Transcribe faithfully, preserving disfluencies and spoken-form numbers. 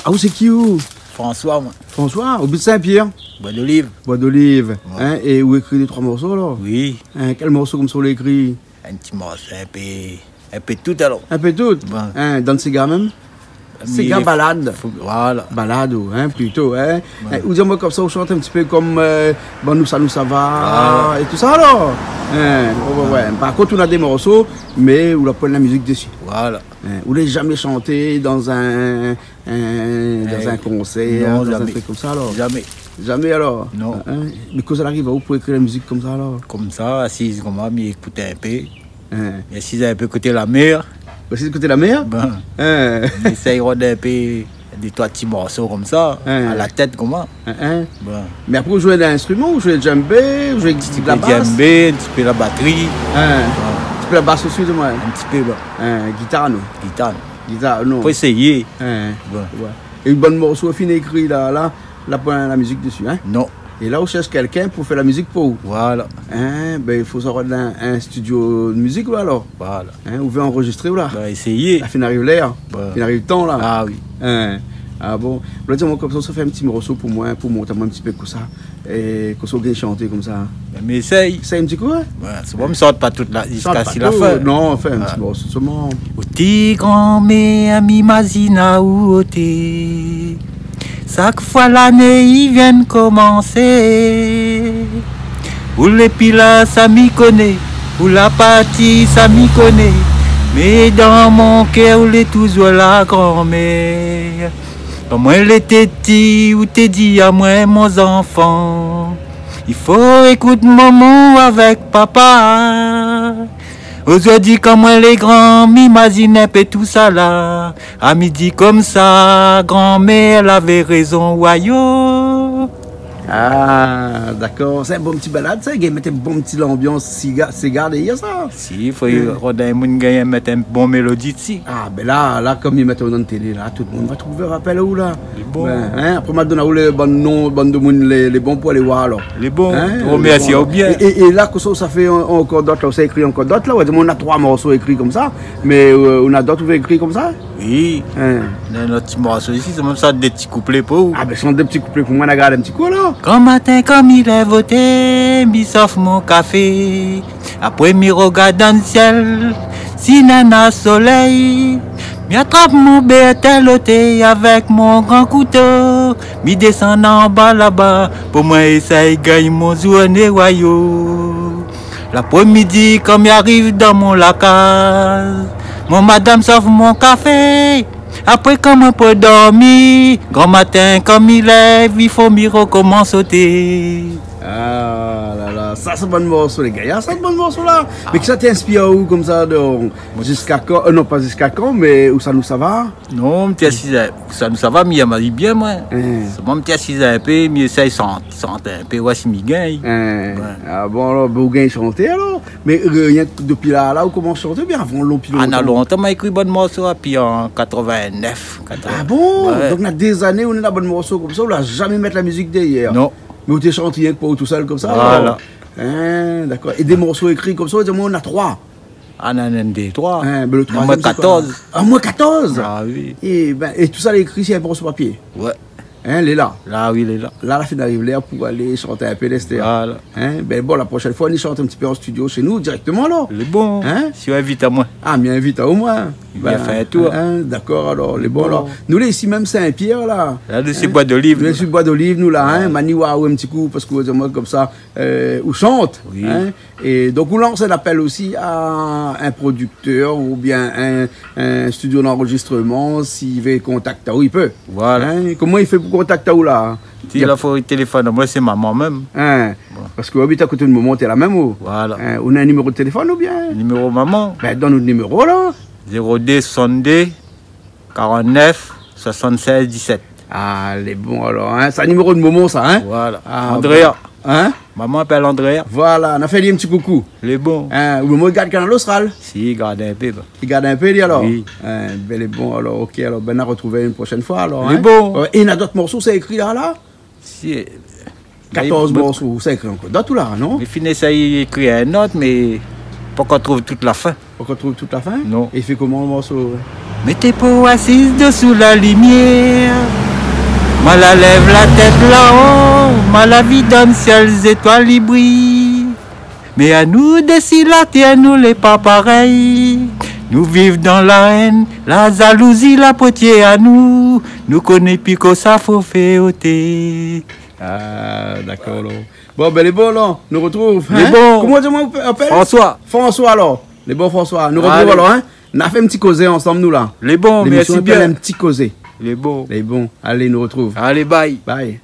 Ah, ou sé ki ou ? François, moin. François, ou abit Saint-Pierre ? Bois d'Olive. Bois d'Olive. Ouais. Hein, é ou ékri dé troi morso, alor ? Oui. Hein, kèl morso konmsa ou la ékri ? In ti morso, in pé, in pé tout, alor. In pé tout ? Bon. Hein, dan séga mèm ? Mé séga, balad. Fo, voilà. Balad, ou, hein, plito, hein. Ouais. Hein, ou di amoin konmsa, ou shant in ti pé konm, euh, Bann ousa nou sava, voilà, é tousa, alor. Hein, ouais, ouais, ouais. Par kont, ou na dé morso, mé ou la poin la mizik dési. Voilà. Hein, ou la zamé shanté dan in, in, dan in konsèr, non, dan in trik konmsa, alor ? Zamé. Zamé, alor ? Non. Hein ? Mé kosa la ariv aou pou ékri la mizik konmsa, alor ? Konmsa, asiz konmsa, mi ékout in pé. Hein. Mi asiz in pé koté la mèr. Ou asiz koté la mèr ? Bon. Hein. Mi éséy rod in pé dé troi ti morso konmsa, hein, a la tèt, konmsa. Hein, hein. Bon. Mé apré, ou zoué in instriman, ou zoué djembé, ou zoué la bas ? In ti pé djembé, in ti pé la batri. Hein. Bon. In ti pé la bas osi, di amoin. In ti pé, bon. Hein, gitar, non ? Gitar, non. Gitar, non. Fo éséyé. Hein. Bon. Ouais. É bann morso fine ékri la, la, la poin la mizik dési, hein ? Non. É la, ou shèrsh kèlkin pou fé la mizik pou ou. Voilà. Hein, ben, i fo sa rod in, in studio de mizik, la, alor. Voilà. Hein, ou vé anrozistré, ou la ? Ba, éséyé. La fine ariv lèr, hein. Ba. Fine ariv tan, la. Ah oui. Hein. Ah bon. Ou la di amoin konmsa, sa fé in ti morso pou moin, pou mont amoin in ti pé kosa. É kosa ou gingn shanté konmsa. Mé mi éséy. Éséy in ti kou, hein ? Ouais, sé bon, mi shant pa tout la, ziska si la fin. Shant pa tout. Non, fé in ti morso solman. Oté granmèr, mi mazine aou oté. Shak foi lané i vien komansé. Ou lé pi la, sa mi koné. Ou la parti, sa mi koné. Mé dan mon kèr, ou lé touzour la, granmèr. Kan moin lété ti, ou té di amoin, mon zanfan, i fo ékout momon avèk papa. Ozordi, kan moin lé gran, mi mazine in pé tousala. Ah, mi di konmsa, granmèr lavé rézon, wayo. Ah, dakor. Sé in bon ti balad, sa. I gingn mèt in bon ti lanbians séga, séga dèrièr sa. Si, fo rod in moun gingn mèt in bon mélodi dési. Ah, ben la, la, konm i mèt dan télé, la, tout moun va trouv, rapèl ou la. Lé bon. Ben, hein, apré, ma donn aou lé bann non, bann demoun lé, lé bon pou alé oir, alor. Lé bon, hein, remèrsi aou bien. É, é, é la, kosa ou sa fé an-, ankor dot, la, ou sa ékri ankor dot, la, ou la di amoin ou na troi morso ékri konmsa, mé, euh, ou na dot ou vé ékri konmsa ? Oui. Hein. Na in ot ti morso isi, sé mèm sa, dé ti kouplé pou ou. Ah, ben, shant dé ti kouplé pou moin, na gard in ti kou, la. Gran matin, kan mi lèv oté, mi sof mon kafé. Apré, mi rogard dan sièl, si néna solèy. Mi atrap mon bèrtèl oté avèk mon gran kouto. Mi désann anba laba, pou moin éséy gingn mon zourné, wayo. Laprémidi, kan mi ariv dan mon lakaz, mon madam sèrv mon kafé. Apré, kan moin pou dormi, gran matin, kan mi lèv, i fo mi rokomans oté. Ah la la, sa sé bann morso, lé gayar, sa, bann morso la. Ah. Mé kisa té inspir aou konmsa, donk, ziska kan, euh, non, pa ziska kan, mé ousa nou sava ? Non, mi té asiz, ousa nou sava, mi yèm bien, moin. Hein. Solman mi té asiz in pé, mi éséy shant, shant in pé, oir si mi gingn. Hein. Ouais. Ah bon, alor, ben, ou gingn shanté, alor ? Mé, euh, rienk dopi la, la, ou komans shanté, oubien avan, lontan, pi lontan ? Ah, na lontan, ma ékri bann morso, épi an quatre-vingt-neuf, quatre-vingts. Ah bon ? Ouais. Donk, na dé zané, ou néna bann morso konmsa, ou la zamé mèt la mizik dèrièr. Non. Mé ou té shant rienk pou ou tousèl konmsa, alor ? Voilà. Hein, dakor. É dé morso ékri konmsa, ou di amoin ou na troi. Ah, na, na dé, troi. Hein, ben, le troizièm, sé koi ? Na moin katorz. Ah, moin katorz ? Ah oui. É ben, é tousa lé ékri si in morso papié ? Ouais. Hein, lé la ? La, oui, lé la. La, la fine ariv lèr pou alé shanté in pé, lèstèr. Voilà. Hein, ben bon, la proshèn foi, ni shant in ti pé an studio shé nou, dirèkteman, alor. Lé bon. Hein ? Si ou invit amoin. Ah, mi invit aou, moin. Vien fé in tour. Hein, dakor, alor, lé bon, alor. Bon. Nou lé isi mèm Saint-Pierre, la. La, nou sé Bois d'Olive, nou. Nou lé si Bois d'Olive, nou, la, hein. Ouais. Ma ni oir aou in ti kou, parske ou di amoin konmsa, euh, ou shant, hein. Oui. É donk, ou lans in apèl osi a in prodiktèr oubien in, in studio d'anrozistreman, si i vé kontakt aou, i pé. Voilà. Hein, koman i fé pou kontakt aou la ? Si, la fo téléfone amoin, sé momon mèm. Hein ? Bon. Parske ou abit akoté de momon, té la mèm, ou ? Voilà. Hein, ou na in niméro de téléfone oubien ? Niméro momon. Ben, donn anou le niméro, la. Zéro deux soixante-deux quarante-neuf soixante-seize dix-sept. Ah, lé bon, alor, hein. Sa niméro de momon, sa, hein ? Voilà. Ah, Andrea. Hein ? Momon i apèl Andrea. Voilà, na fé ali in ti koukou. Lé bon. Hein, ou momon i gard Kanal Austral ? Si, i gard in pé, ben. I gard in pé, li, alor ? Oui. Hein, ben, lé bon, alor, OK, alor, ben, nou artrouv in proshèn foi, alor, hein ? Lé bon. Ouais, é na dot morso, sa ékri la, la ? Si, euh, katorz morso, sa ékri ankor dot, ou la, non ? Mi fine éséy ékri in ot, mé pankor trouv tout la fin. Pankor trouv tout la fin ? Non. É i fé koman, le morso ? Mèt po asiz dosou la limièr. Mal a lèv la tèt lanlèr, mal a vid dan sièl, zétoil i briy. Mé anou dési la tèr, nou lé pa parèy. Nou viv dan la èn, la zalouzi la potié anou. Nou koné pi kosa fo fé oté. Ah, dakor, alor. Bon, bin, lé bon, alor. Nou retrouv, hein ? Lé bon. Koman ou di, ou apèl ? François. François, alor. Lé bon, François. Nou retrouv, alor, hein ? Alé. Nou la fé in ti kozé ansanm, nou, la. Lé bon, mèrsi bien. Lémisyon i apèl In ti kozé. Lé bon. Lé bon. Alé, nou retrouv. Alé, bye. Bye.